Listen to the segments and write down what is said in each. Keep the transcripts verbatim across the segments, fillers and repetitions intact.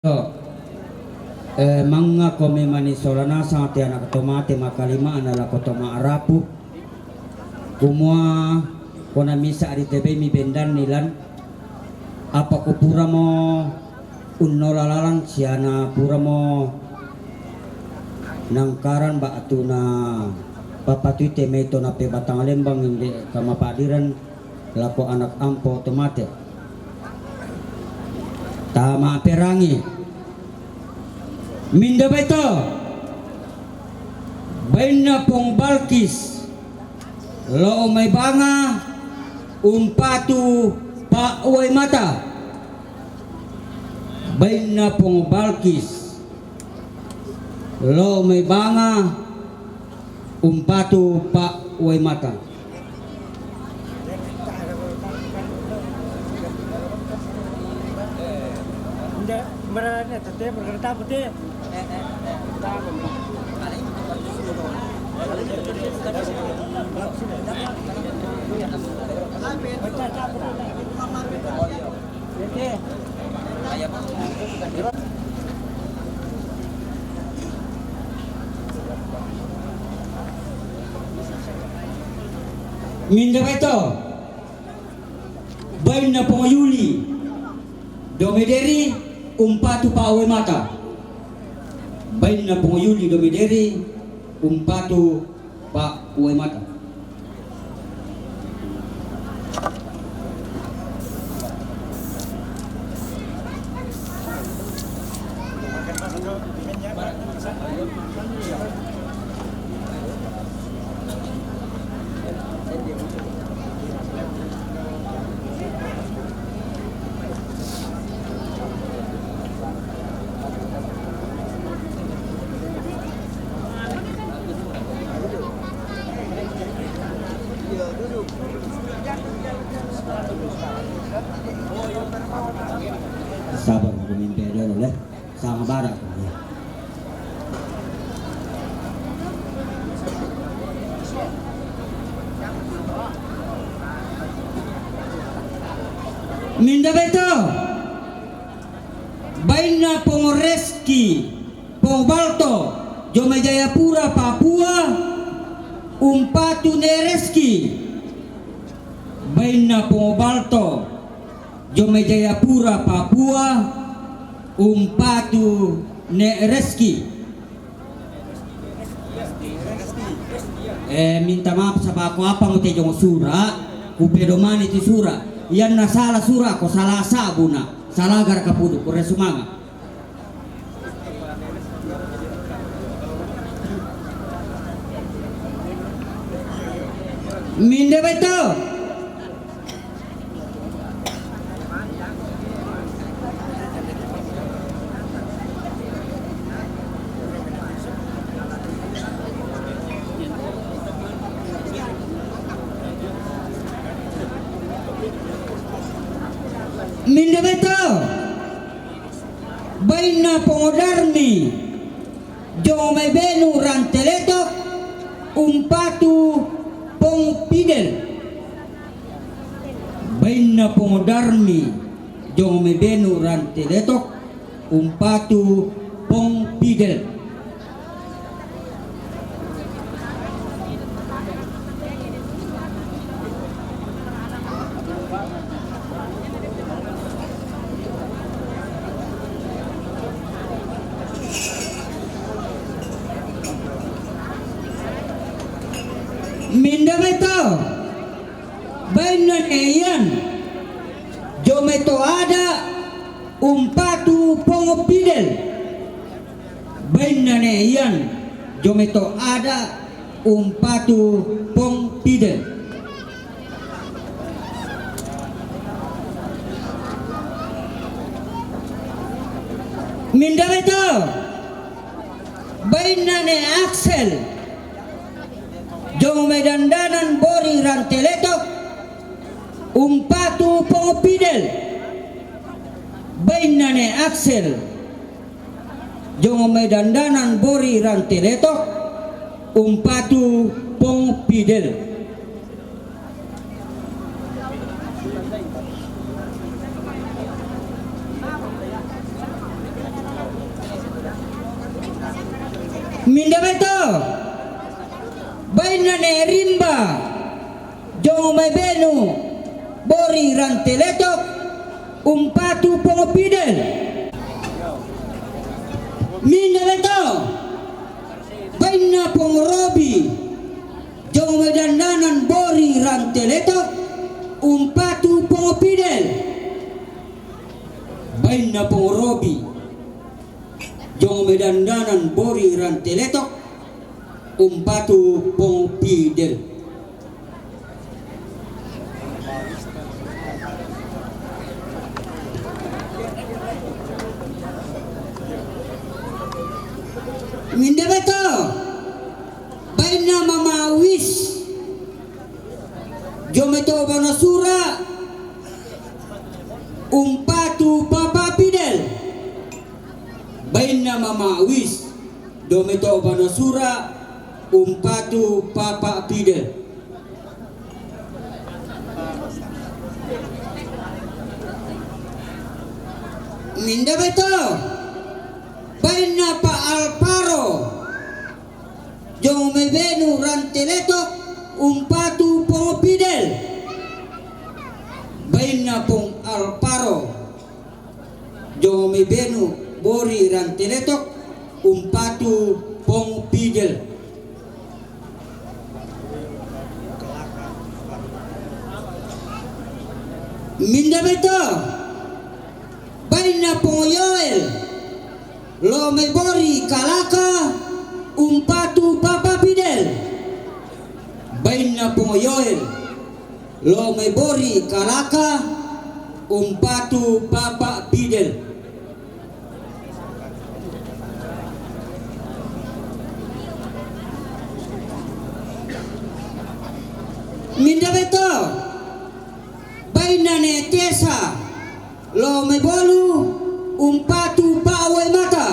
To, eh, mangngako memani sola nasang te anak to mate makalima ana lako to ma'rapu. Kumua kona misa' ri tebei mi bendanni lan, apa ko puramo unnola lalang siana puramo nangkaran ba'tuna papatui te mai to nape batang lembang inde kamapa'diran lako anak ampo to mate. Tama perangi. Mindo bai to? Bainna Pong Balkis, lo mai banga umpatu pa'uai mata. Bainna Pong Balkis, lo mai banga umpatu pa'uai mata. Mindo bai to? Bainna Pong Yuli, Domederi, umpatu pa'uai mata. Bainna Pong Yuli, Domederi, umpatu pa'uai mata. Sabar, aku mimpi dulu, leh. Sama bara. Mindo bai to? Bainna Pong Reski, Pong Balto, jo mai Jayapura, Papua, umpatu Ne Reski. Bainna Pong Balto, jo mai Jayapura, Papua, umpatu Ne Reski. Eh, minta maaf saba ko apa mo te jong sura, ku pedomani ti sura. Ianna sala sura ko sala sabuna, sala gara kapudu, kure sumanga. Mindo bai to? Mindo bai to? Bainna Pong Darmi, jo mai Benu Ranteletok, umpatu Pong Pidel. Bainna Pong Darmi, jo mai Benu Ranteletok, umpatu Pong Pidel. Mindo bai to? Bainna Ne Ian, jo mai to ada, umpatu Pong Pidel. Bainna Ne Ian, jo mai to ada, umpatu Pong Pidel. Mindo bai to? Bainna Ne Axel, jo mai Dandanan Bori Ranteletok, umpatu Pong Pidel. Bainna Ne Axel, jo mai Dandanan Bori Ranteletok, umpatu Pong Pidel. Minda bai to, bainna ne Rimba, jongo mai benu bori Ranteletok, umpatu Pongo Pidel. Minda bai to, bainna Pongo Robi, jongo mai dandanan bori Ranteletok, umpatu Pongo Pidel. Bainna Pongo Robi, jongo mai dandanan bori Ranteletok, umpatu Pongo Pidel. Minda bai to, bainna Mama Wis, jongo mai to Banosura, umpatu Papa Pidel. Bainna Mama Wis, jongo mai to Banosura, umpatu Papa Pidel. Minda bai to, bainna Pa Alparo, jongo mai benu Ranteletok, umpatu Pongo Pidel. Bainna Pong Alparo, jongo mai benu bori Ranteletok, umpatu Pongo Pidel. Minda bai to, bainna Pongo Yoel, lo'o mai bori Kalaka, umpatu Papa Pidel. Bainna Pongo Yoel, lo'o mai bori Kalaka, umpatu Papa Pidel. Minda bai to, bainna ne Tesa, lo'o mai bolu, umpatu Pa Uaimata.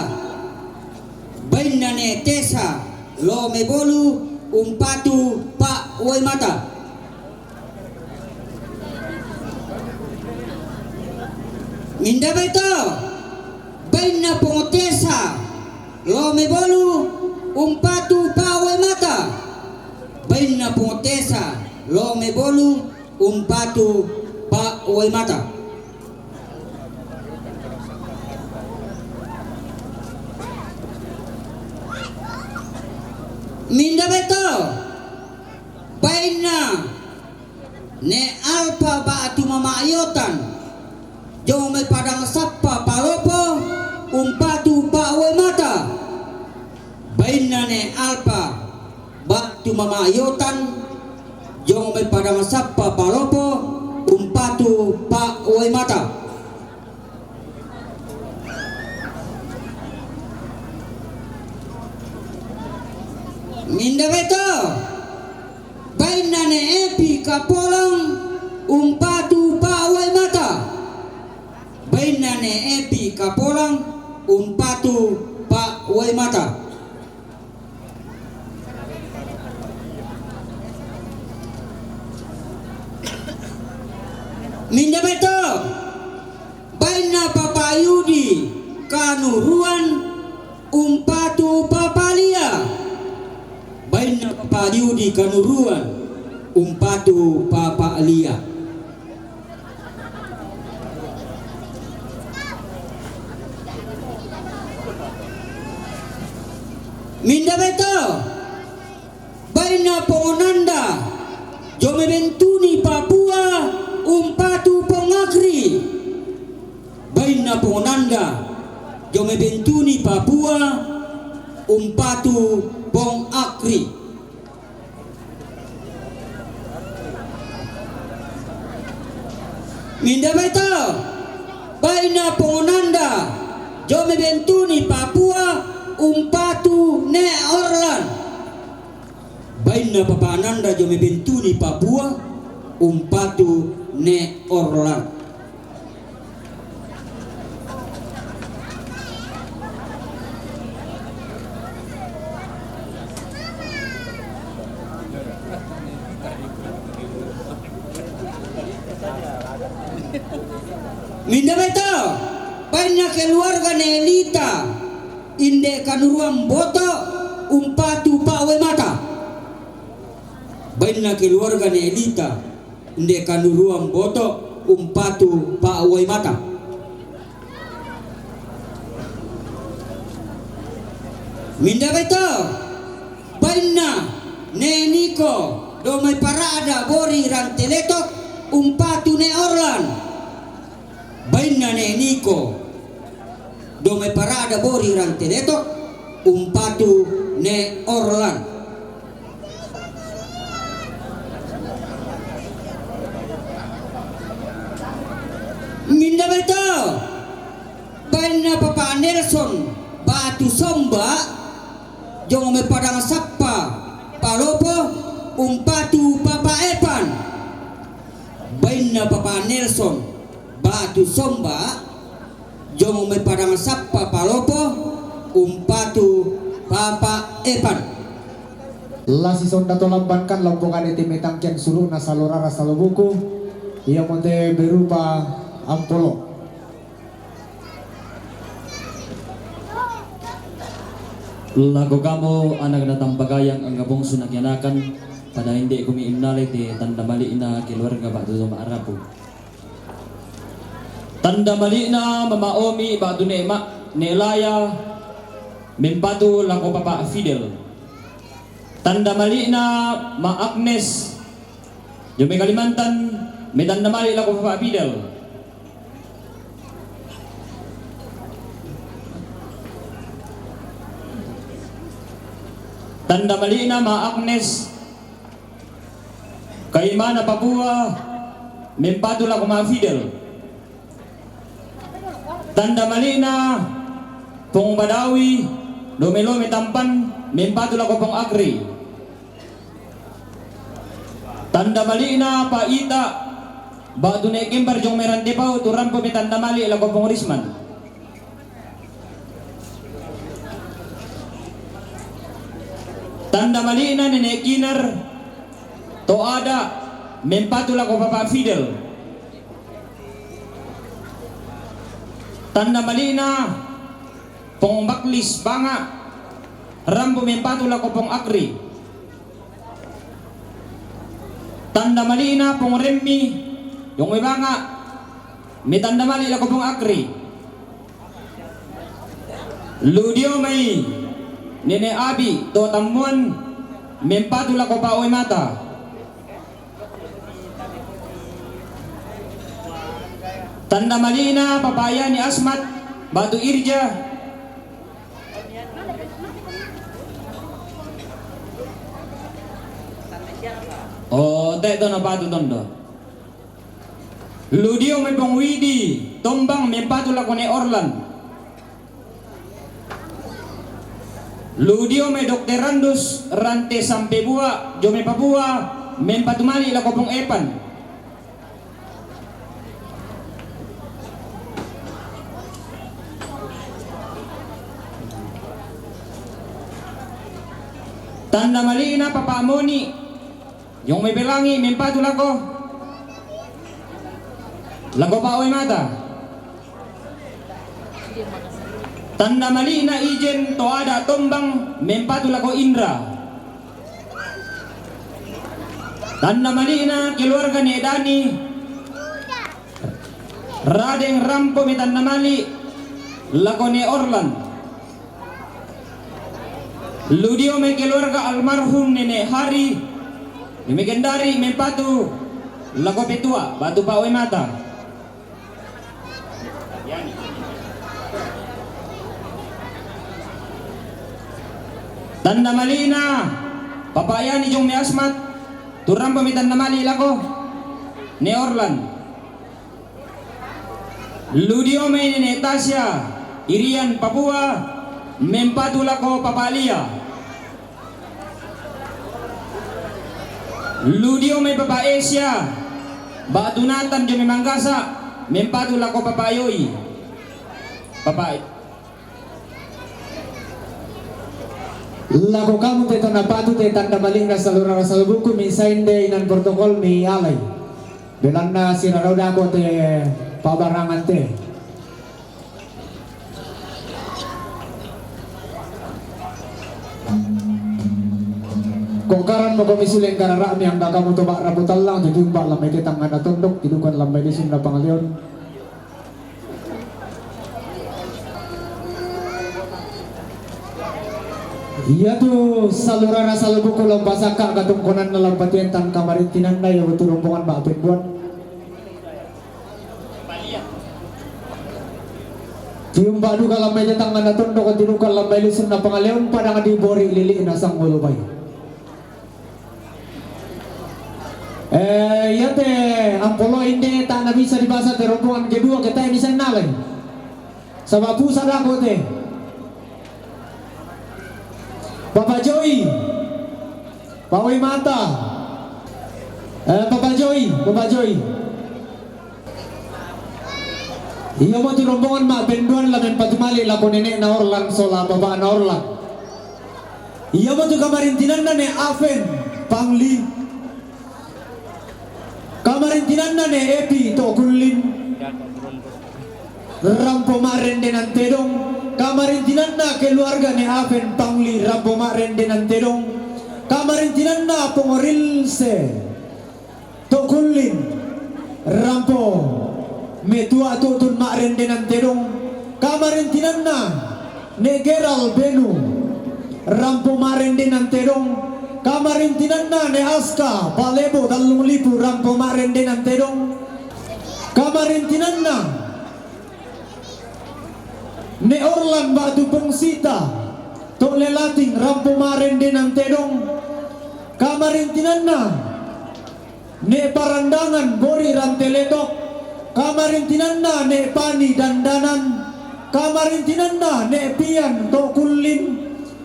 Bainna ne Tesa, lo'o mai bolu, umpatu Pa Uaimata. Minda bai to, bainna Pongo Tesa, lo'o mai bolu, umpatu Pa Uaimata. Bainna Pongo Tesa, lo'o mai bolu, umpatu Pa Uaimata. Minda bai to, bainna ne Alpa ba'tu Mama Ayotan, jongo mai Padang Sappa Palopo, umpatu Pa Uaimata. Bainna ne Alpa ba'tu Mama Ayotan, jongo mai Padang Sappa Palopo, umpatu Pa Uaimata. Minda bai to, bainna ne Epi Kapolang, umpatu Pa Uaimata. Bainna ne Epi Kapolang, umpatu Pa Uaimata. Minda bai to, bainna Papa Yudi Kanuruan, umpatu Papa Lia. Bainna Papa Yudi Kanuruan, umpatu Papa Lia. Minda bai to, bainna Pongo Nanda, jongo mai Bentuni Papua, umpatu Pong Akri. Bainna Pongo Nanda, jongo mai Bentuni Papua, umpatu Pong Akri. Minda bai to, bainna Pongo Nanda, jongo mai Bentuni Papua, umpatu ne Orlan. Bainna Papa Nanda, jongo mai Bentuni Papua, umpatu ne Orlan. Minda bai to, bainna keluarga ne Lita, inde Kanuruan Boto, umpatu pa'uwai mata. Bainna keluarga ne Elita, nde kanuruan boto, umpatu pa'uwai mata. Minda bai to, bainna ne Niko, do mai parada bori rante letok, umpatu ne Orlan. Bainna ne Niko, do mai parada bori rante letok, umpatu ne Orlan. Minda bai to, bainna Papa Nelson, batu somba, jong mai padang sappa, palopo, umpatu Papa Epan. Bainna Papa Nelson, batu somba, jong mai padang sappa, palopo, umpatu Papa Epan. La sisonda to lambankan, lompo kade te metangkian sulu'na salorara salobuku, ia mote berupa ampolo. Lako kamu anak na tampagayang angga bongsu na kianakan, pada inde kumi innale te tanda mali'na keluarga batu to ma'rapu. Tanda mali'na mama Omi batu ne ma, ne Laya, mempatu lako Papa Fidel. Tanda mali'na ma Agnes, jo me Kalimantan, me tanda mali' lako Papa Fidel. Tanda mali'na ma Agnes, kaimana Papua, mempatu lako ma Fidel. Tanda mali'na Pong Badawi, do me Lome Tampan, mempatu lako Pong Agri. Tanda mali'na Pa Ita, batu ne kembar jong me rante pau tu rampo me tanda mali' lako Pong Risman. Tanda mali'na Nene Kinar, to ada, mempatu lako Papa Fidel. Tanda mali'na Pong Baklis Banga, rampo mempatu lako Pong Agri. Tanda mali'na Pong Remmi, jong me Banga, me tanda mali' lako Pong Agri. Ludio mai Nene Abi to Tammuan, mempatu lako Pa'uwai Mata. Tanda mali'na Papa Yani Asmat, batu Irja. O, te to na patu tondo. Ludio mai Pong Widi Tombang, mempatu lako Ne Orlan. Ludio mai Dokter Randus rante sampe bua, jo mai Papua, mempatu mali' lako Pong Epan. Tanda mali'na Papa Moni, jong mai Pelangi, mempatu lako, lako Pa'uwai Mata. Tanda mali'na Ijen to ada Tombang, mempatu lako Indra. Tanda mali'na keluarga Ne Dani, Radeng, rampo me tanda mali' lako Ne Orlan. Ludio mai keluarga almarhum Nene Hari, jo mai Kendari, mempatu lako Petua, batu Pa'uwai Mata. Tanda mali'na Papa Yani jong mai Asmat, tu rampo me tanda mali' lako Ne Orlan. Ludio mai Nene Tasya, Irian, Papua, mempatu lako Papa Lia. Ludio mai Papa Asia, batu Natan jo mai Manggasa, mempatu lako Papa Yoi. Papa Lako kamu te to na patu te tanda mali'na salorara salobuku, mi sainde inan protokol mi alai. Belanna sirara uda ko te pabarangan te. Ko' karan mo ko' misuleng karara'mi angga kamu to ba'ra po tallang, tu tiumba' lammai tetang ana tondok, tidukan lammai lisun na pangaleon. Iatu salurana salbuku lampasakka' katungkonanna lampatientan kamarintinanna, iatu rombongan ma'penduan. Tiumba' duka lammai tetang ana tondok, tidukan lammai lisun na pangaleon, padang di bori' lili'na sangngulu bai. Eh, iate ampolo inde ta' nabisa dibasa te rombongan kedua ke tae' bisa nalai. Saba' pusa dako te. Papa Joy. Pawai mata. Eh, Papa Joy, Papa Joy. Iamo tu rombongan ma'penduan la mempatu male' lako nene'na Orlan sola bapa'na Orlan. Iamo tu kamarintinanna ne Aven Pangli. Kamarintinanna ne Epi to Kullin. Rampo ma'rendenan tedong. Kamarintinanna keluarga ne Aven Pangli rampo ma'rendenan tedong. Kamarintinanna Pong Rilse to Kullin, rampo metua tu'tun ma'rendenan tedong. Kamarintinanna ne Geral Benu, rampo ma'rendenan tedong. Kamarintinanna ne Aska Palebo Tallung Lipu, rampo ma'rendenan tedong. Kamarintinanna ne Orlan ba'tu Pong Sita to Lelating, rampo ma'rendenan tedong. Kamarintinanna ne Parandangan Bori Ranteletok. Kamarintinanna ne Pani Dandanan. Kamarintinanna ne Pian to Kullin.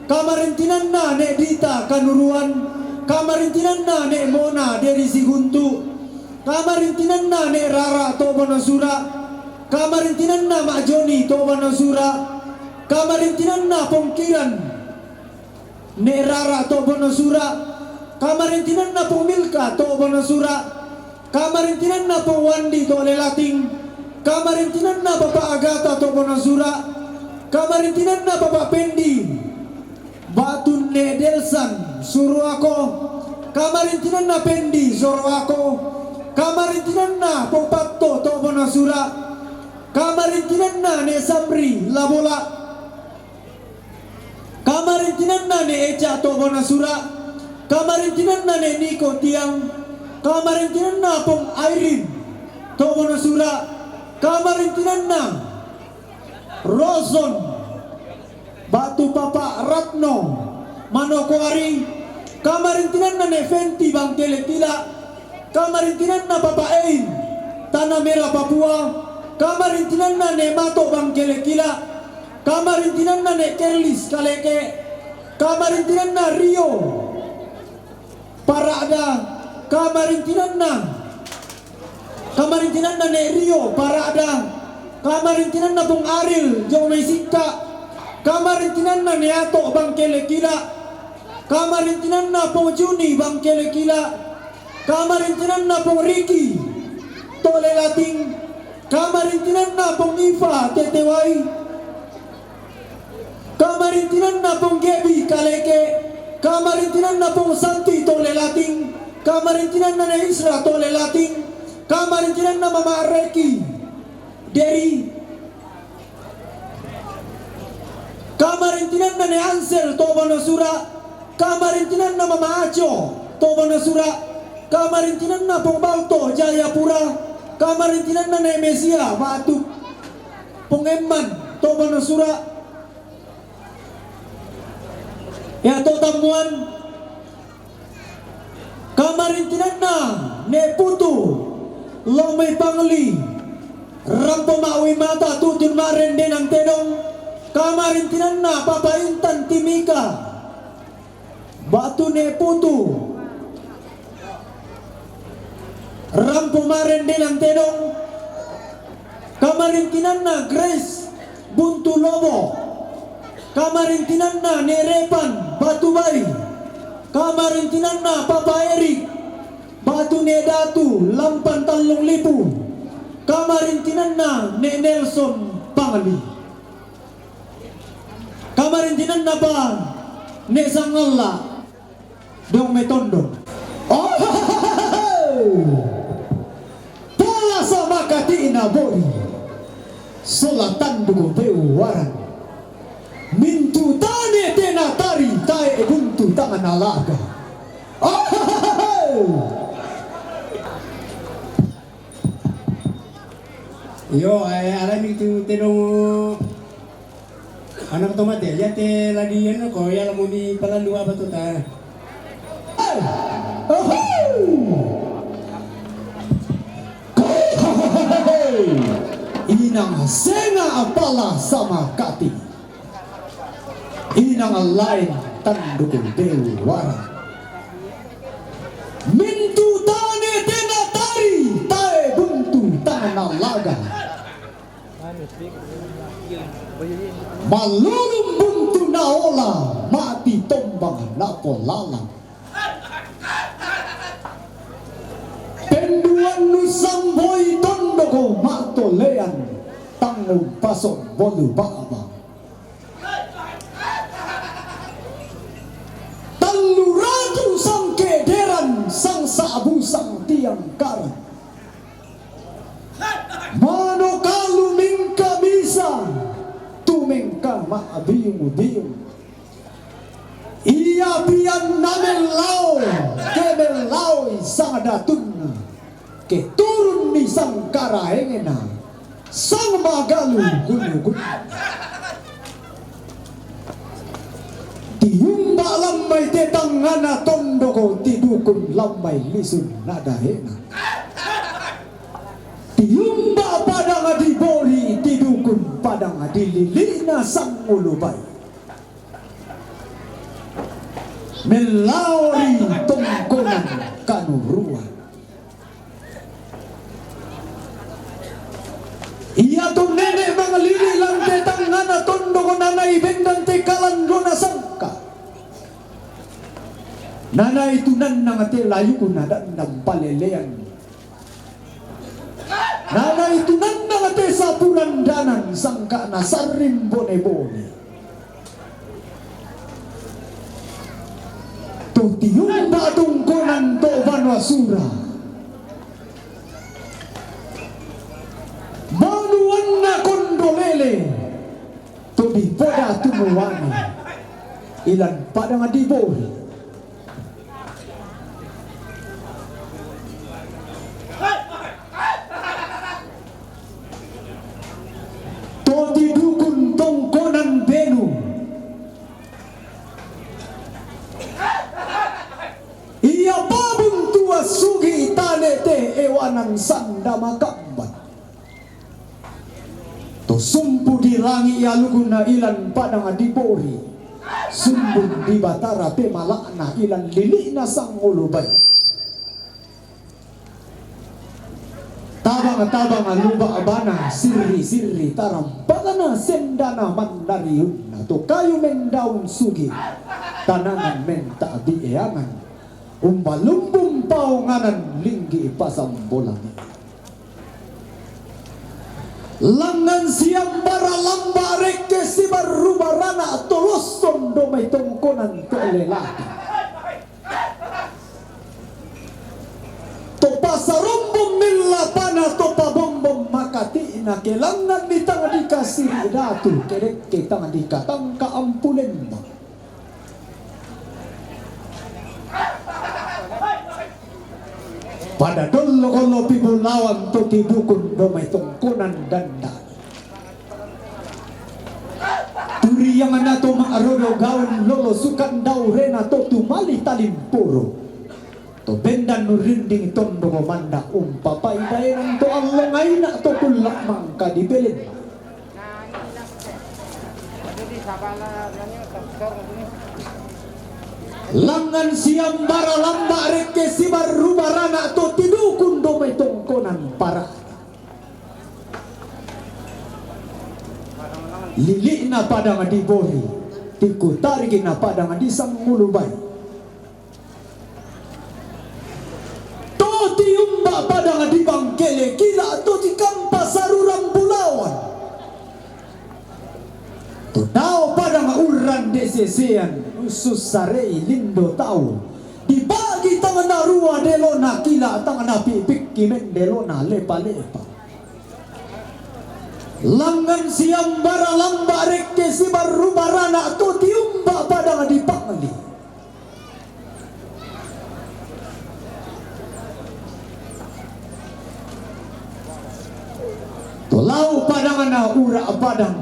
Kamarintinanna ne Dita Kanuruan. Kamarintinanna ne Mona Deri Siguntu. Kamarintinanna ne Rara to Bonasura. Kamarintinanna Ma' Joni to Bonasura. Kamarintinanna Pong Kiran ne Rara to Bonasura. Kamarintinanna Pong Milka to Bonasura. Kamarintinanna Pong Wandi to Lelating. Kamarintinanna Papa Agata to Bonasura. Kamarintinanna Papa Pendi ba'tu ne Delsan Suruako. Kamarintinanna Pendi Suruako. Kamarintinanna Pong Patto to Bonasura. Kamarintinanna ne Samri Labola. Kamarintinanna ne Eca to Bonasura. Kamarintinanna ne Niko Tiang. Kamarintinanna Pong Airin to Bonasura. Kamarintinanna Roson ba'tu Papa Ratno Manokwari. Kamarintinanna ne Fenti Bangkelekila. Kamarintinanna Papa Ein Tanah Merah Papua. Kamarintinanna ne Mato Bangkelekila. Kamarintinanna ne Kerlis Kaleke. Kamarintinanna Rio Parada. Kamarintinanna Kamarintinanna ne Rio Parada. Kamarintinanna Pong Aril Jomai Sikka. Kamarintinanna ne Ato Bangkelekila. Kamarintinanna Pong Juni Bangkelekila. Kamarintinanna Pong Riki to Lelating. Kamarintinanna Pong Iva Tetewai. Kamarintinanna Pong Gebi Kaleke. Kamarintinanna Pong Santi to Lelating. Kamarintinanna ne Isra to Lelating. Kamarintinanna Mama Reki Deri. Kamarintinanna ne Ansel to Bonasura. Kamarintinanna Mama Aco to Bonasura. Kamarintinanna Pong Balto Jayapura. Kamarintinanna ne Mesia ba'tu Pong Emman to Bonasura. Iatu tammuan, kamarintinanna ne Putu Lomai Pangli, rampo ma'uwi mata tu'tun ma'rendenan tedong. Kamarintinanna Papa Intan Timika ba'tu ne Putu, rampo ma'rendenan tedong. Kamarintinanna Grace Buntu Lobo. Kamarintinanna ne Repan Batubai. Kamarintinanna Papa Erik ba'tu ne Datu Lampan Tallung Lipu. Kamarintinanna ne Nelson Pangli. Kamarintinanna pa ne Sangalla. Dong me tondon. Oh, pala sama kati' na bori. Sola tandu' ko beu waran. Mintu' tane te natari tae' buntu tangan alaga. Oh, iyo, eh, alai mintu' te dong. Anak to mate, ya te ladi anu ko, ya lamu ni palandu apa to ta. Inang senga' pala sama kati'. Inang laen tandu' ko beu waran. Mintu' tane te natari tae' buntu tangan alaga. Malulum buntu naola, mati tombang napolalang. Penduannu samboi tondoko matolean, tangngum paso' bolu ba'ba. Tallu ratu sangkederan, sangsabu sangtiangkaran. Mano kalu mingka misa, tumengka ma'biung-biung. Iya pian namellao, ke mellaoi sangdatunna, ke turunni sangkaraengna, sangmagalu gulu-gulu. Tiumba' lammai te tangngana tondoko, tidukun lammai lisunna dae'na. Tiumba' padang dibori, tidukun padang dilili'na sangngulu bai. Mellao ri tongkonan kanuruan. Iya tu nene' manglili' lan te tangngana tondoko, nanai bendan te kalandona sangka. Nanai tu nannang te layukna dandang palelean. Nanai tu nannang te sapuran danan sangka nasarring bone-bone. To tiumba' tongkonan to banua sura. Banuanna kondolele to dipoda tumuane ilan padang dibori. To tidukun tongkonan benu. Iya pabuntua sugi tane te ewanan sanda makamban. To sumpu di langi' ialukna ilan padang dibori. Sumbung di Batara pemala'na ilan lili'na sangngulu bai. Tabang-tabang luba' bana, sirri-sirri tarampagna, sendana mandariunna to kayu mendaun sugi, tanangan menta' bieangan, umba lumbung paonganan linggi' pasambolangi. Langngan siambara lamba' rekke sibarru barana to losson do mai tongkonan to lelaki. To pasarombong mellapana to pabombong makati'na, ke langnganni tang dikasiri' datu, ke dekke tang dikatangka ampu lembang. Pada dollo-ollo pibulawan to tidukun do mai tongkonan danda. Turiangna to ma'rodo gaun lolo sukan daurena to tumali talimpuru. To bendan nu rinding tondoko manda' umpapai daenan to allongaina to kulla' mangka dibelen. Langngan siambara lamba' rekke sibarru barana to tidukun do mai tongkonan para. Lili'na padang dibori, tikutarikna padang disangngulu bai. To tiumba' padang dibangkele, kila' to tikampa sarurang bulawan. To dao padang urrande sesean, ussussare'i lindo tau. Dibagi tangana rua delo'na kila, tangana pikpik kimen delo'na lepa-lepa. Langngan siambara lamba' rekke sibarru barana to tiumba padang dipangli. To lau' padangna ura' padang,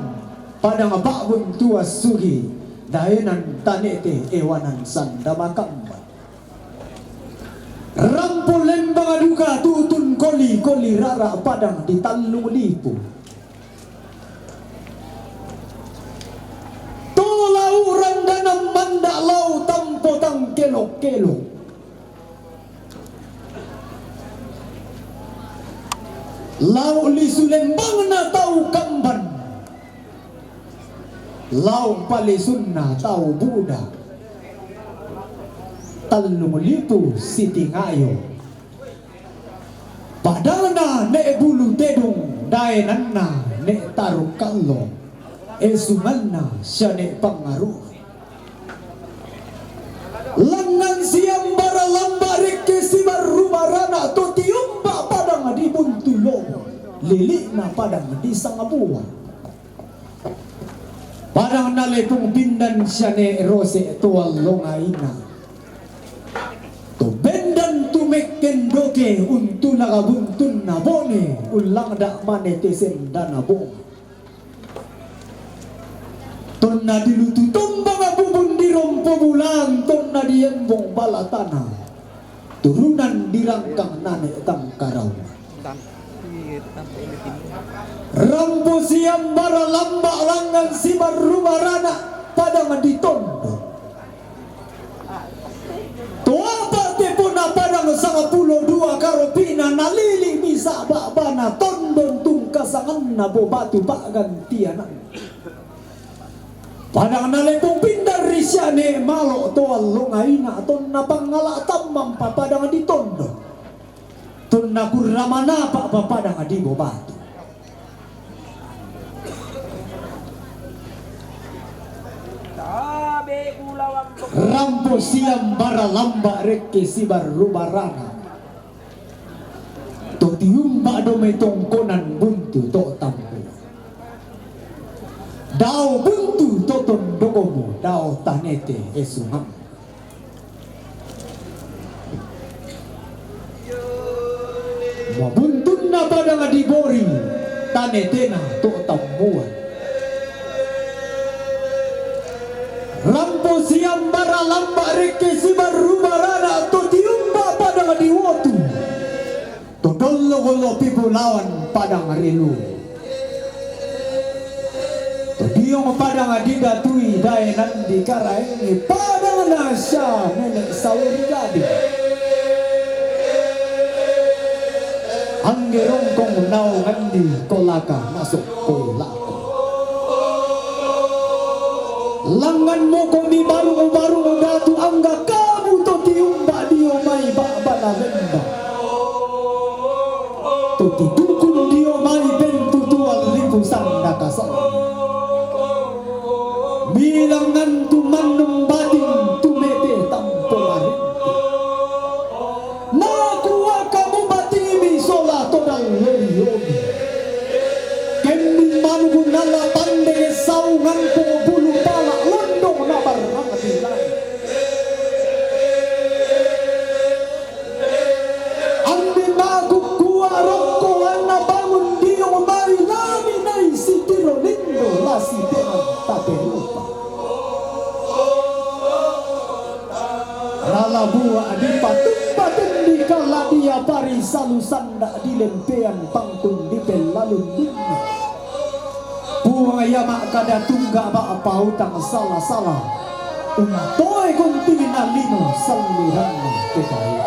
padang pa'bun tua sugi, daenan tanete ewanan sanda makamban. Rampo lembang duka tu'tun koli-koli rara padang di tallung lipu. To lau' randanan manda' lau' tampo tangkelo-kelo. Lau' lisu lembangna tau kamban. Lau' palisunna tau buda. Tallung lipu sitingayo. Padangna ne' bulu tedung, daenanna ne' taruk kallo, esunganna sia ne' pangaru. Langngan siambara lamba' rekke sibarru barana to tiumba padang di Buntu Lobo, lili'na padang di Sangabua. Padang nalepung pindan sia ne' rose to allongaina. To bendan tu mekkendoke untulak buntunna bone, ullangda' mane te sendana bone. Tonna dilutu tombang bubun di rompo bulan, tonna diembong balatana. Turunan dirangkang nane' tangkarau. Rampo siambara lamba' langngan sibarru barana padang di Tondo. To apa' tepona padang sangpulo dua karopi'na nalili' misa' ba'bana Tondo tungkasanganna Bo Batu pa'gantianan. Padang nalepung pindan ri sia ne' malo' to allongaina tonna pangngala' tammampa padang di Tondo. Tonna kurra manapa' pa padang di Bo Batu. Rampo siambara lamba' rekke sibarru barana. To tiumba do mai tongkonan buntu to tampu. Dao buntu to tondokomu, dao tanete esungan. Mabuntunna padang di Bori, tanetena to tammuan. Rampo siambara lamba' rekke sibarru barana to tiumba padang di Wotu. To dollo-gollo pipulawan padang rilu. To diong padang didatui daenan dikaraengi padang na sia mene' sauri gading. Angge rongkong naongan di kolaka masuk kolaka. Langngan moko mi barung-barung datu angga kamu to tiumba dio mai ba'bana lembang. To titukun dio mai bentu tuan lipu sanda kasang. Bilangan tu mannum bating tu mete tampo marinti. Nakua kamu batingmi sola to dalloriomi. Kembing manuku nala pandege saungan pung bulu pala londong na barrang di langit. Andi makukkua rokko anna bangun dio mai lami nai sitiro lindo la sitengan taperupa. Rala bua dipatumpa tendi kala dia pari salu sanda dilempean pangkun dipellalun linna. Puang ia makkada tungga ba'pautang sala-sala. Untoe kuntina lino salliranna ketai.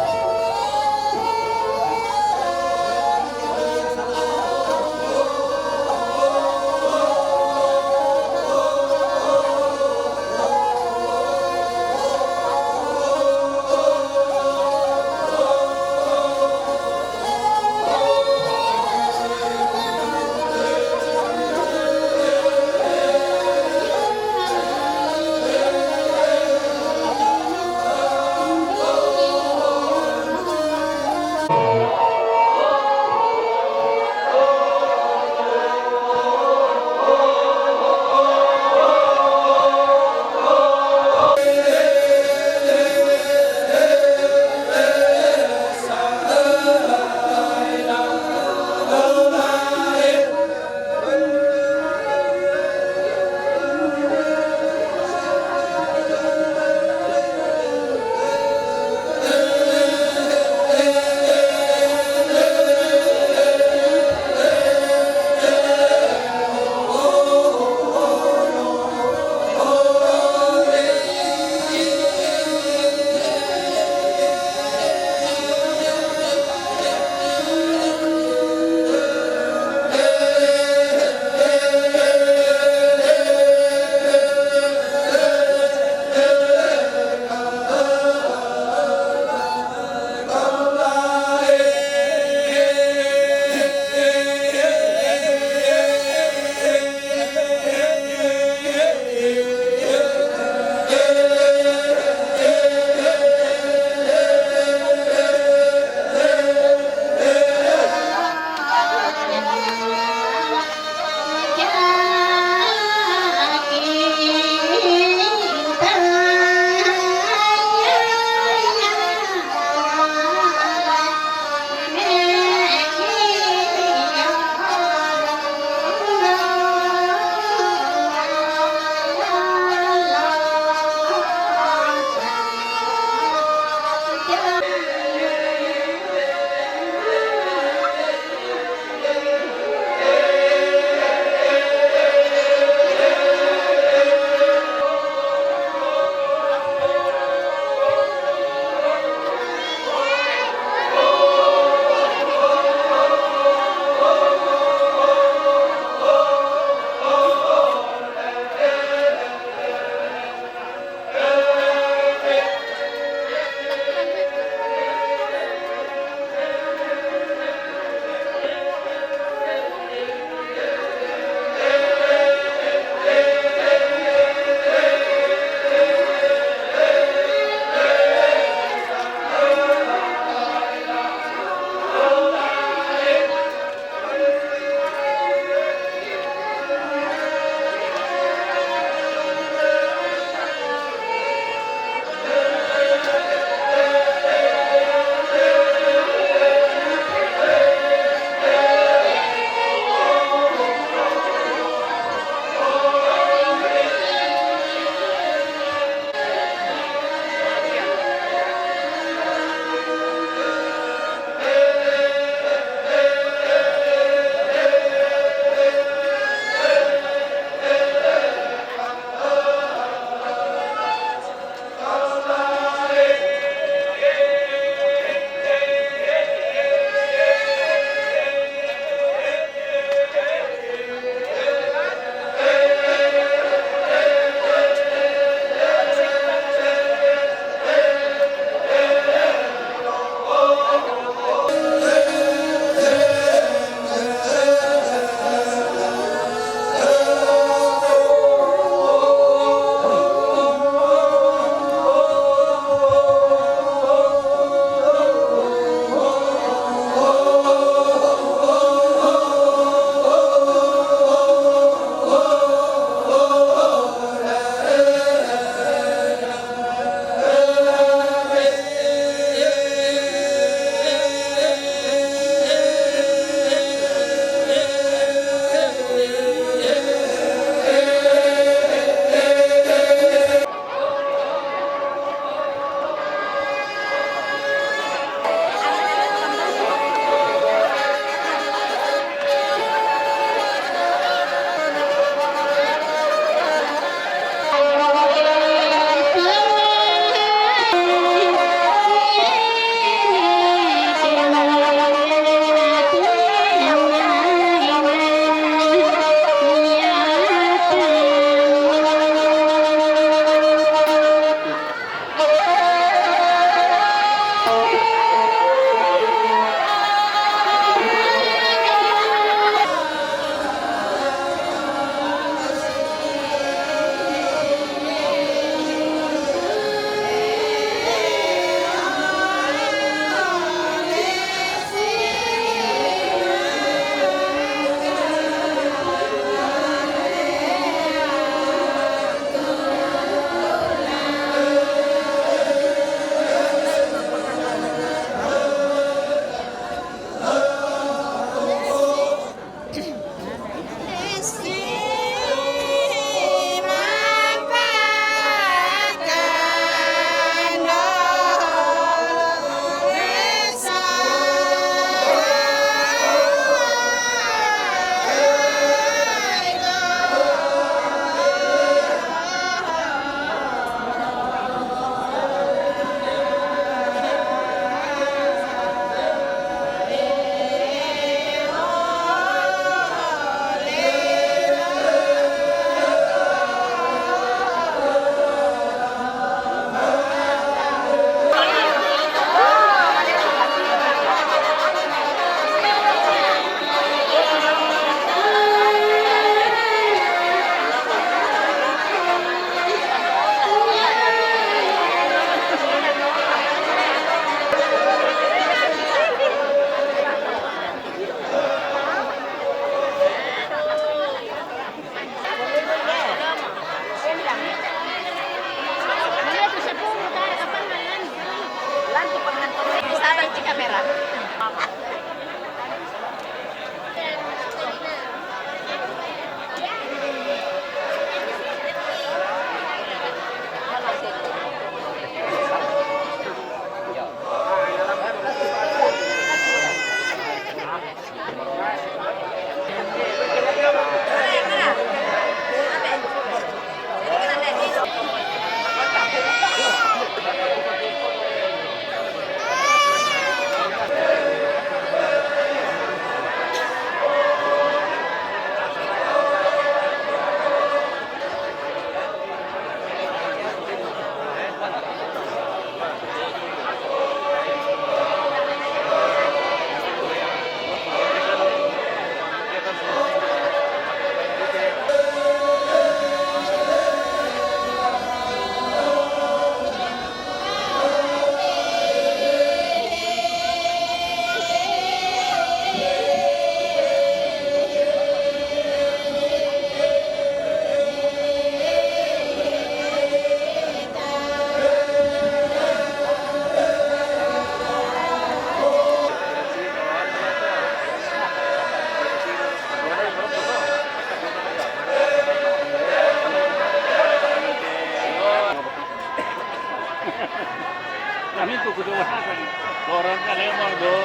Kami tu kudu orang kan. Orang kan memang do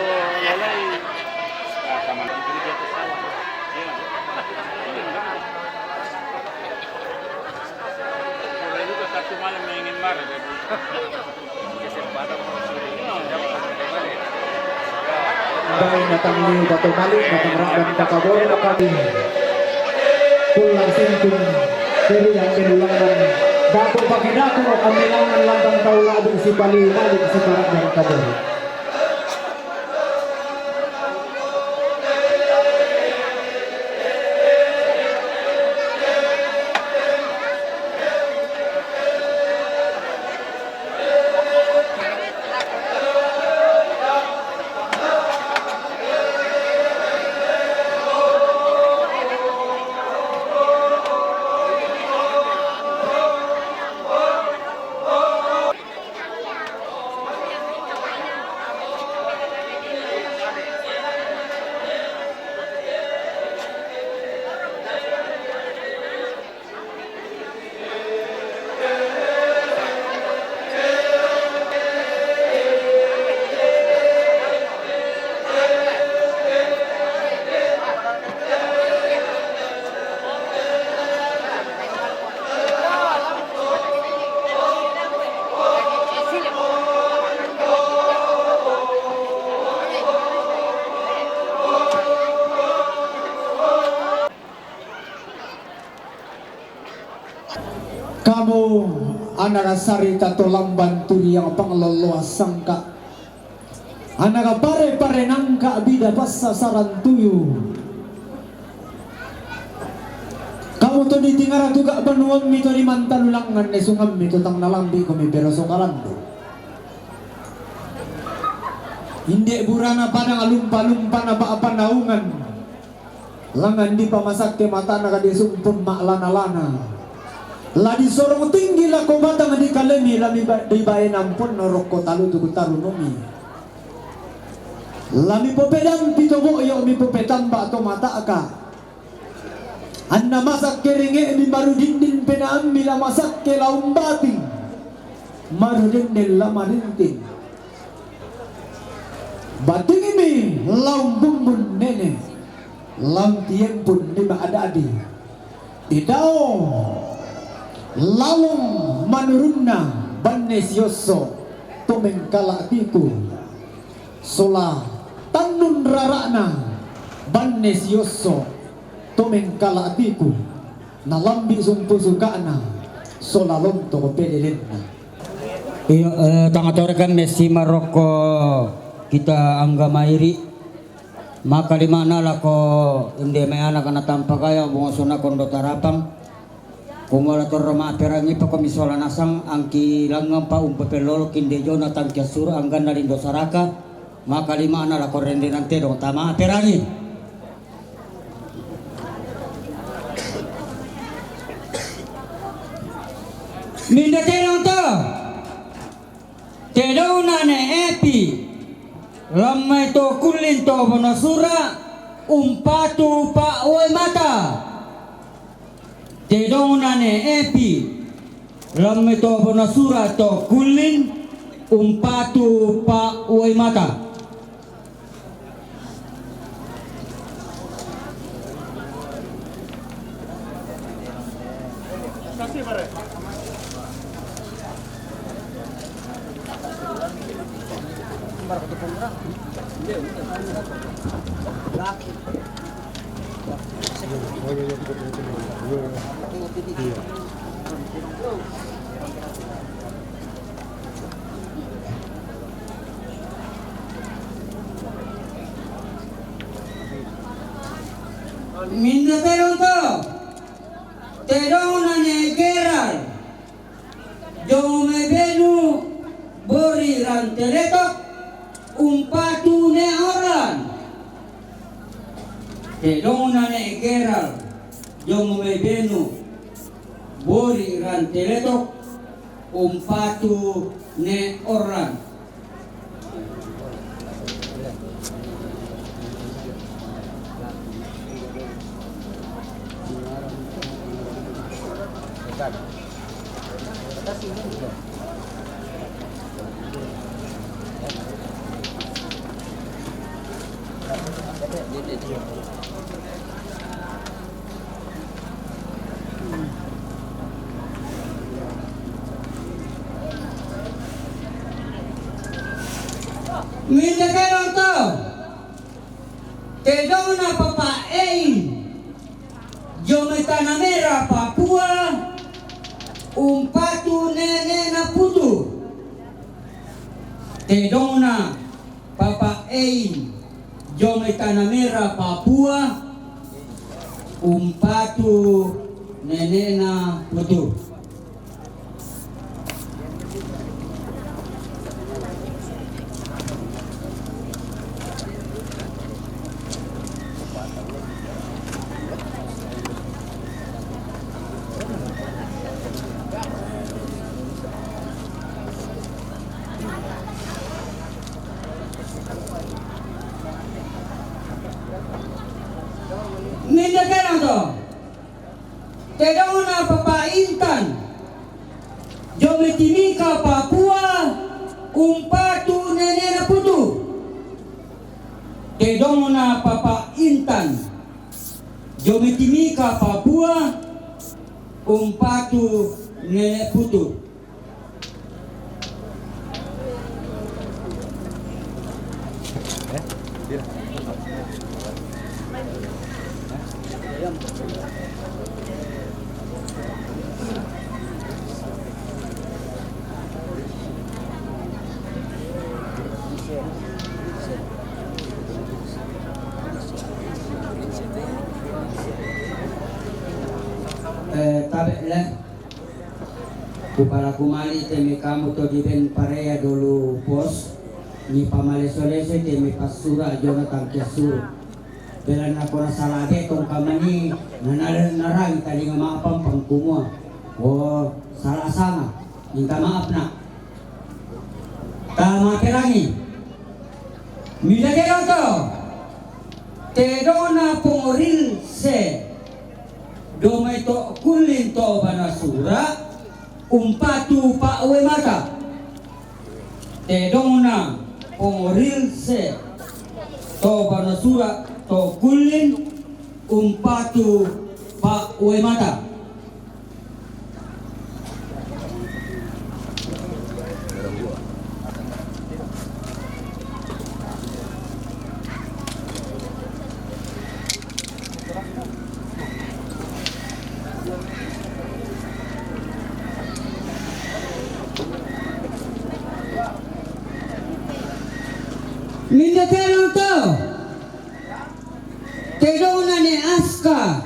lalai. Ah, sama itu dia tu salah. Ya. Orang itu satu malam yang ingin marah jadi. Kesempatan mau suri. Dai natang liu bato malik, natang raban pakaboro kami. Pulang sintung, kiri yang kelulangan. Dako pakidaku, kami langan lantang tau labing si paliu malik si parak dan kaboro. Kamu, ana nasarita to lamban turi yang pangloloa sangka. Ana kapare-pare nangka bida passasaran tuyu. Kamu to di tingara tuga banuammi to di mantalulangan ne sungammi to tang nalambi komi bero sokalandu. Inde burana padang alumpa-lumpa na ba panaungan. Langan di pamasakke matana kade sumpun ma'lana-lana. La disorong tinggi lako batang di kalemi, lami ba-, di baenang ponno rokko talutu tarunumi. Lami popedampi to bo'yo mi popetamba to mata'ka. Anna masakke ringe'mi marudindin penaammi la masakke la umbating. Marudindin la marinting. Batingimi laung bumbun nene, laung tiempun lima adadi. Idao lalong manurunna banne siosso to mengkala tiku. Sola tannun rara'na banne siosso to mengkala tiku. Nalambi sumpu suka'na sola lonto pelelenna. Iyo, eh, tangatore kan messi marokko kita angga mairi. Maka limana lako inde mai anak na tampa gaya bongo sona kondo tarapang. Kumala torro ma perangi pako misola nasang angki langang pa umpe pelolo kinde jona tangki asuro angganna lindo saraka. Maka limana lako rende nante dong tama perangi. Minda terang to. Tedong nane epi. Lammai to kullin to bona sura. Umpatu pa uai mata. Tedong nane epi. Lammai to bona sura to kullin. Umpatu pa uai mata. Minda tedong to, tedong nane Gerar, jong mai benu bori rante letok, umpatu ne Orlan. Tedong nane Gerar, jong mai benu bori rante letok, umpatu ne Orlan. Minde kedo to. Tedongna Papa Ein, jo mai Tanah Merah, Papua, umpatu nenena putu. Tedongna Papa Ein, jo mai Tanah Merah, Papua, umpatu nenena putu. Minde kedo to. Tedongna Papa Intan, jo mai Timika, Papua, umpatu nenena putu. Tedongna Papa Intan, jo mai Timika, Papua, umpatu nene putu. Eh, tabe' le. Kupalaku mali' te mai kambu to diben parea dolo pos, ni pamaleso-leso te mai passura' Jonathan Kiasuru. Belanna ko nasala betong kamani, nanare narang talinga ma'pampang kumua, oh, sala sanga, minta maaf, Nak. Tamaterangi. Minde kedo to. Tedongna Pong Rilse, jo mai To' Kullin, To' Banasura, umpatu Pa' Uwai Mata. Tedongna Pong Rilse, To' Banasura, To' Kullin, umpatu Pa' Uwai Mata. Minde kedo to. Tedongna Ne' Aska,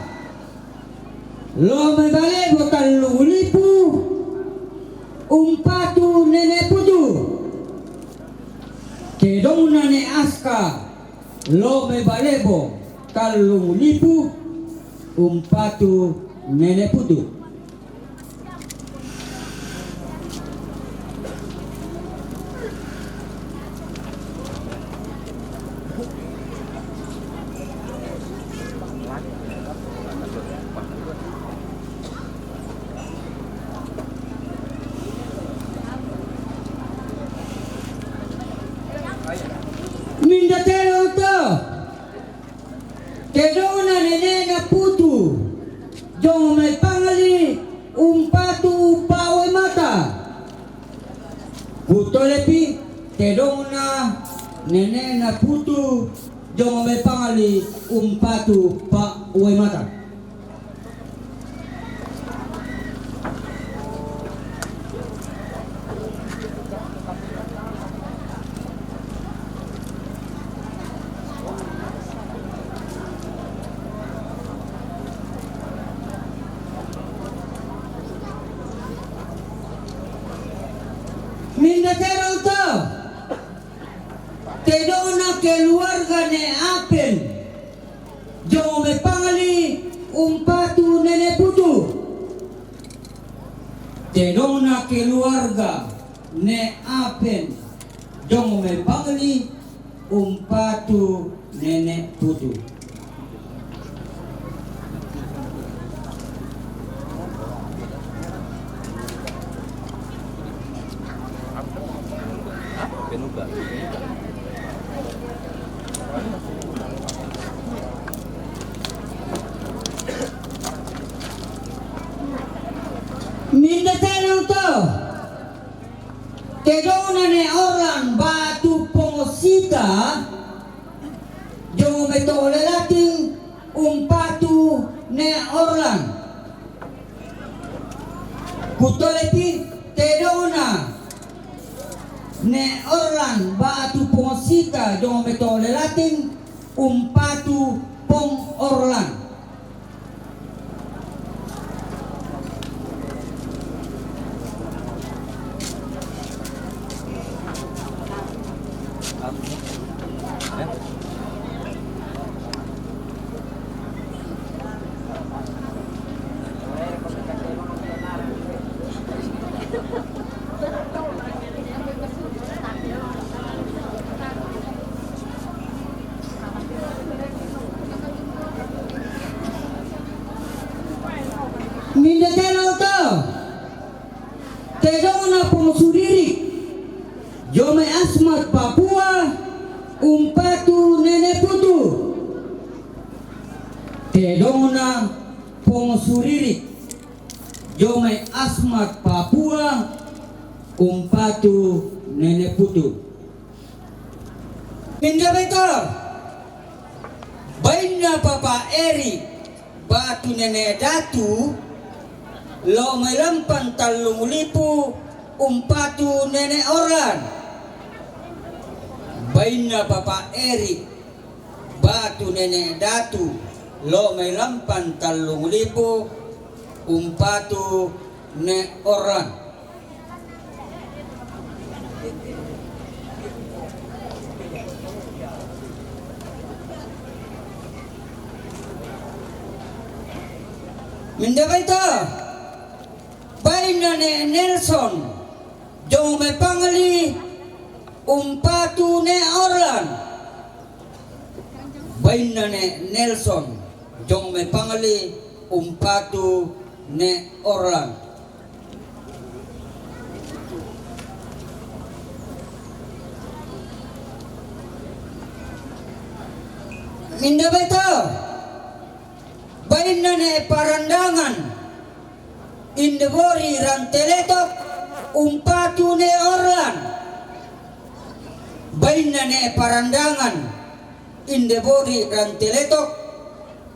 lao mai Balebo tallung lipu, umpatu nene' putu. Tedongna Ne' Aska, lao mai Balebo tallung lipu, umpatu nene' putu. Minde kedo to. Tedongna nene'na Putu, jong mai Pangali, umpatu Pa' Uwai Mata. Kutolepi, tedongna nene'na Putu, jong mai Pangali, umpatu Pa' Uwai Mata. Minde kedo to, tedongna keluarga Ne' Apen, jong mai Pangali, umpatu nene' Putu. Tedongna keluarga Ne' Apen, jong mai Pangali, umpatu nene' Putu. Tedongna ne Orlan batu Pongosita, jongo mai to lelating umpatu ne Orlan. Kutolepi, tedongna ne Orlan batu Pongosita, jongo mai to lelating umpatu Pong Orlan. Minda tena oto. Tedongna Pongosuririk, jongo mai Asmat Papua, umpatu Nene Putu. Tedongna Pongosuririk, jongo mai Asmat Papua, umpatu Nene Putu. Minda baito. Bainna Papa Eri batu Nene Datu, lo mai Lampan Tallung Lipu, umpatu Nene Orlan. Bainna Papa Eri batu Nene Datu, lo mai Lampan Tallung Lipu, umpatu Ne Orlan. Minda baito. Bainna Ne Nelson, jongo mai Pangli, umpatu Ne Orlan. Bainna Ne Nelson, jongo mai Pangli, umpatu Ne Orlan. Minda baito. Bainna Ne Parandangan, Indebori Ranteletok, umpatu Ne Orlan. Bainna Ne Parandangan, Indebori Ranteletok,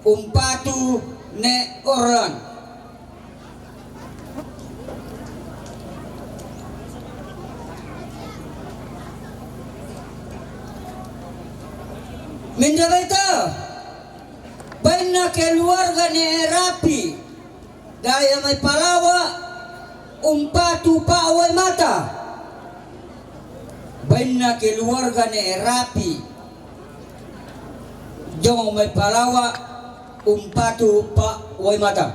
umpatu Ne Orlan. Minda baito. Bainna keluarga Ne Rapi, daya mai Palawa, umpatu Pa Waimata. Bainna keluarga Ne Rapi, jongo mai Palawa, umpatu Pa Waimata.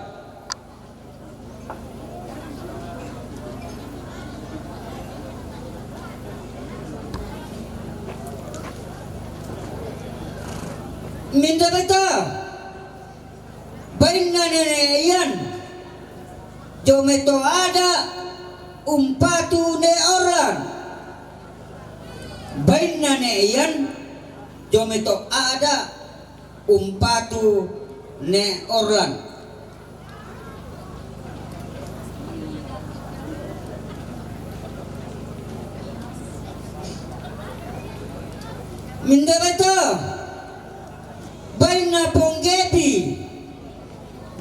Minda baito. Bainna Nene Ian, jongo mai Toada, umpatu Ne Orlan. Bainna Ne Ian, jongo mai Toada, umpatu Ne Orlan. Minda baito. Bainna Pong Gepi,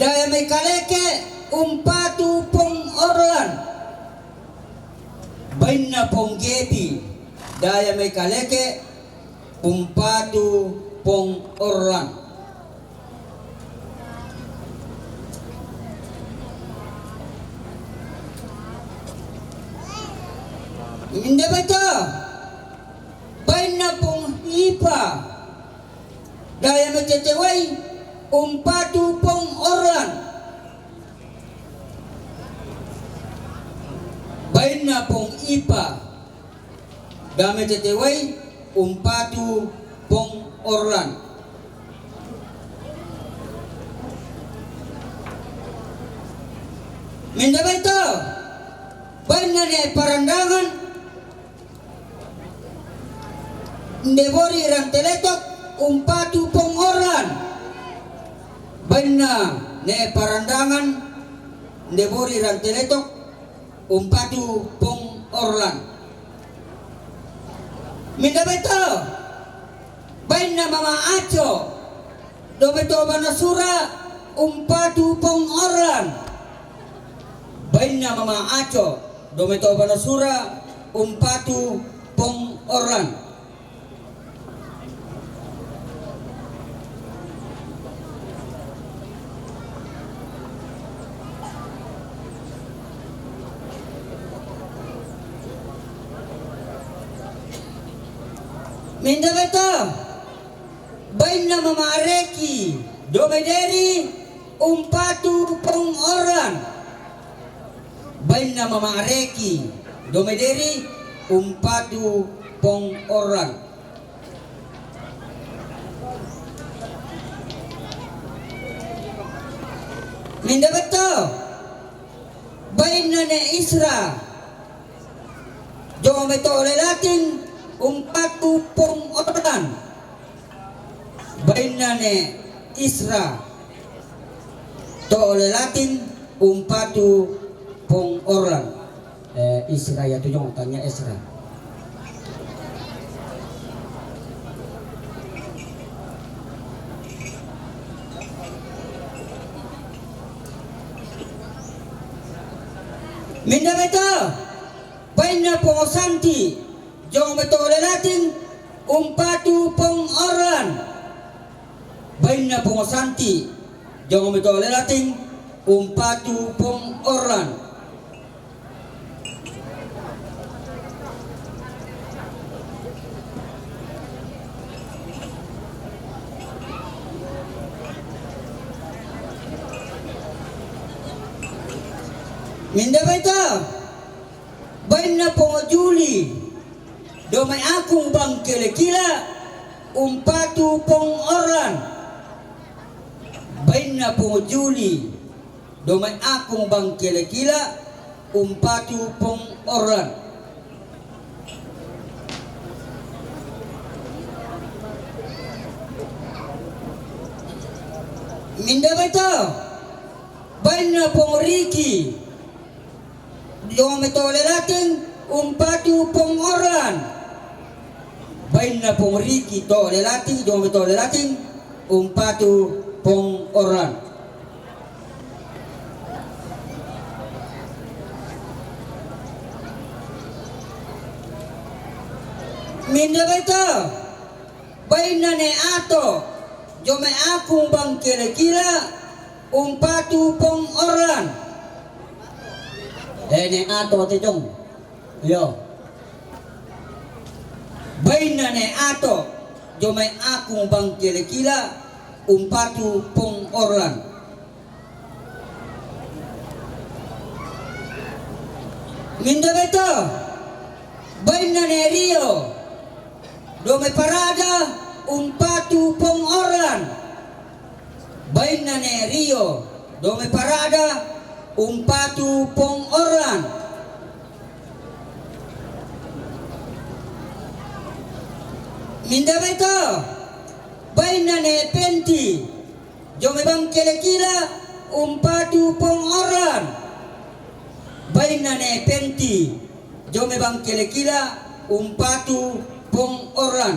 daya mai Kaleke, umpatu Pong Orlan. Bainna Pong Gepi, daya mai Kaleke, umpatu Pong Orlan. Minda baito. Bainna Pong Ipa, daya mai Tetewai, umpatu Pong Orlan. Bainna Pong Ipa, daya mai Tetewai, umpatu Pong Orlan. Minda baito. Bainna Ne Parandangan, Ndebori Ranteletok, umpatu Pong Orlan. Bainna Ne Parandangan, Ndebori Ranteletok, umpatu Pong Orlan. Minda bai to? Bainna Mama Aco, dome to banua sura, umpatu Pong Orlan. Bainna Mama Aco, dome to banua sura, umpatu Pong Orlan. Minda bai to? Bainna Mama Reki, dome Deri, umpatu Pong Orlan. Bainna Mama Reki, dome Deri, umpatu Pong Orlan. Minda bai to? Bainna Ne Isra, dome to Lelatin, umpatu Pong Orlan. Bainna Ne Isra, to Lelatin, umpatu Pong Orlan. Eh, Isra ya tu jong tanya Isra. Minda bai to? Bainna Pong Santi, dome to Lelatin, umpatu Pong Orlan. Bainna Pong Santi, dome to Lelatin, umpatu Pong Orlan. Minda bai to? Bainna Pong Juli, dome Akung Bangkelekila, umpatu Pong Orlan. Bainna Pong Juli, dome Akung Bangkelekila, umpatu Pong Orlan. Minda bai to? Bainna Pong Riki, dome to Lelatin, umpatu Pong Orlan. Bainna Pong Riki to Lelatin, dome to Lelatin, umpatu Pong Orlan. Minda bai to? Bainna Ne Ato, dome Akung Bangkelekila, umpatu Pong Orlan. Eh, Ne Ato te jong. Yo. Bainna Ne Ato, dome Akung Bangkelekila, umpatu Pong Orlan. Minda bai to? Bainna Ne Rio, dome Parada, umpatu Pong Orlan. Bainna Ne Rio, dome Parada, umpatu Pong Orlan. Minda bai to? Bainna Ne Penti, dome Bangkelekila, umpatu Pong Orlan. Bainna Ne Penti, dome Bangkelekila, umpatu Pong Orlan.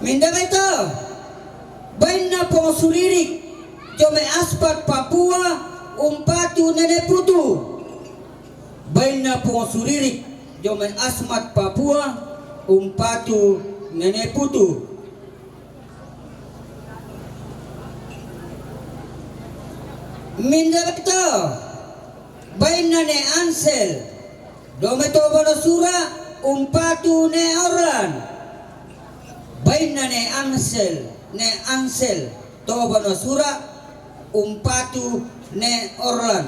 Minda bai to? Bainna Pong Suririk, dome Asmat Papua, umpatu Nene Putu. Bainna Pong Suririk, dome Asmat Papua, umpatu Nene Putu. Minda bai to? Bainna Ne Ansel, dome to banua sura, umpatu Ne Orlan. Bainna Ne Ansel, Ne Ansel, to banua sura, umpatu Ne Orlan.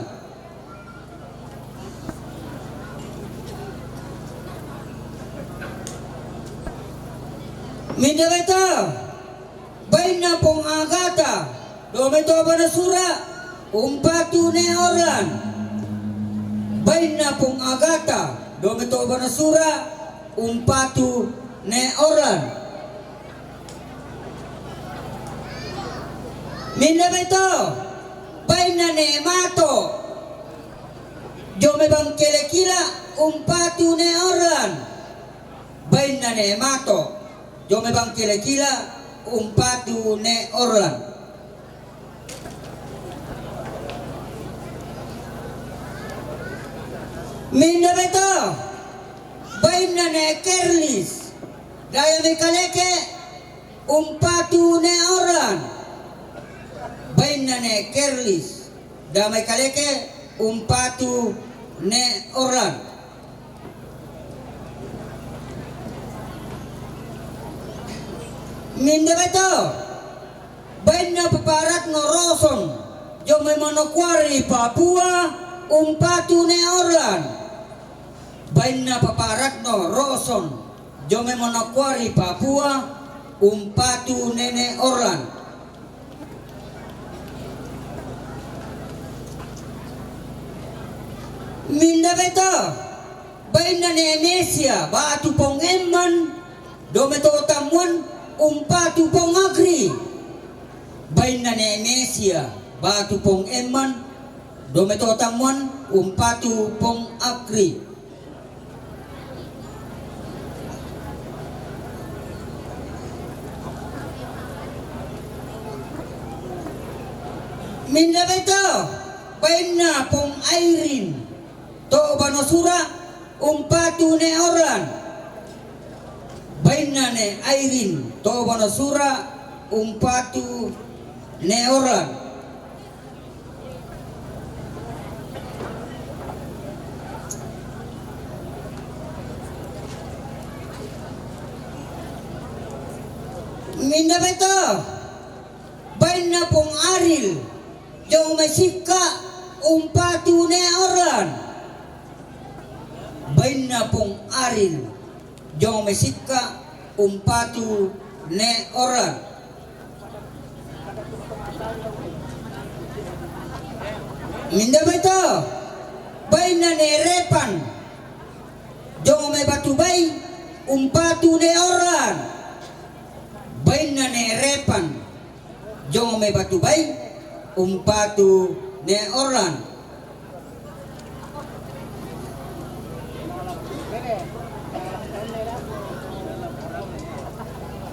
Minda bai to? Bainna Pong Agata, dome to banua sura, umpatu Ne Orlan. Bainna Pong Agata, dome to banua sura, umpatu Ne Orlan. Minda bai to? Bainna ne Mato, jo mai Bangkelekila, umpatu ne Orlan. Bainna ne Mato, jo mai Bangkelekila, umpatu ne Orlan. Minda bai to? Bainna ne Kerlis, da mai Kaleke, umpatu ne Orlan. Bainna ne Kerlis, da mai Kaleke, umpatu ne Orlan. Minda bai to? Bainna Papa Ratno Roson, jo mai Manokwari Papua, umpatu ne Orlan. Bainna Papa Ratno Roson, jo mai Manokwari Papua, umpatu ne ne Orlan. Minda bai to? Bainna ne Mesia, batu Pong Emman, jo mai to Tammuan, umpatu Pong Agri. Bainna ne Mesia, batu Pong Emman, jo mai to Tammuan, umpatu Pong Agri. Minda bai to? Bainna Pong Airin, to Banosura, umpatu ne Orlan. Bainna ne Airin, to Banosura, umpatu ne Orlan. Minda bai to? Bainna Pong Aril, jo mai Sikka, umpatu ne Orlan. Bainna Pong Aril, jo mai Sikka, umpatu ne Orlan. Minda bai to? Bainna ne Repan, jo mai Batubai, umpatu ne Orlan. Bainna ne Repan, jo mai Batubai, umpatu ne Orlan.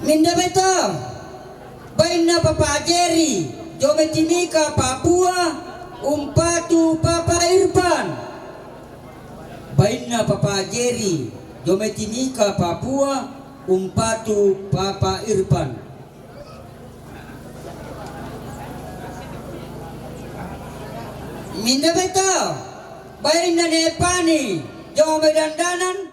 Minda bai to? Bainna Papa Jeri, jo mai Timika Papua, umpatu Papa Irpan. Bainna Papa Jeri, jo mai Timika Papua, umpatu Papa Irpan. Minda bai to? Bainna ne Pani, jo mai Dandanan,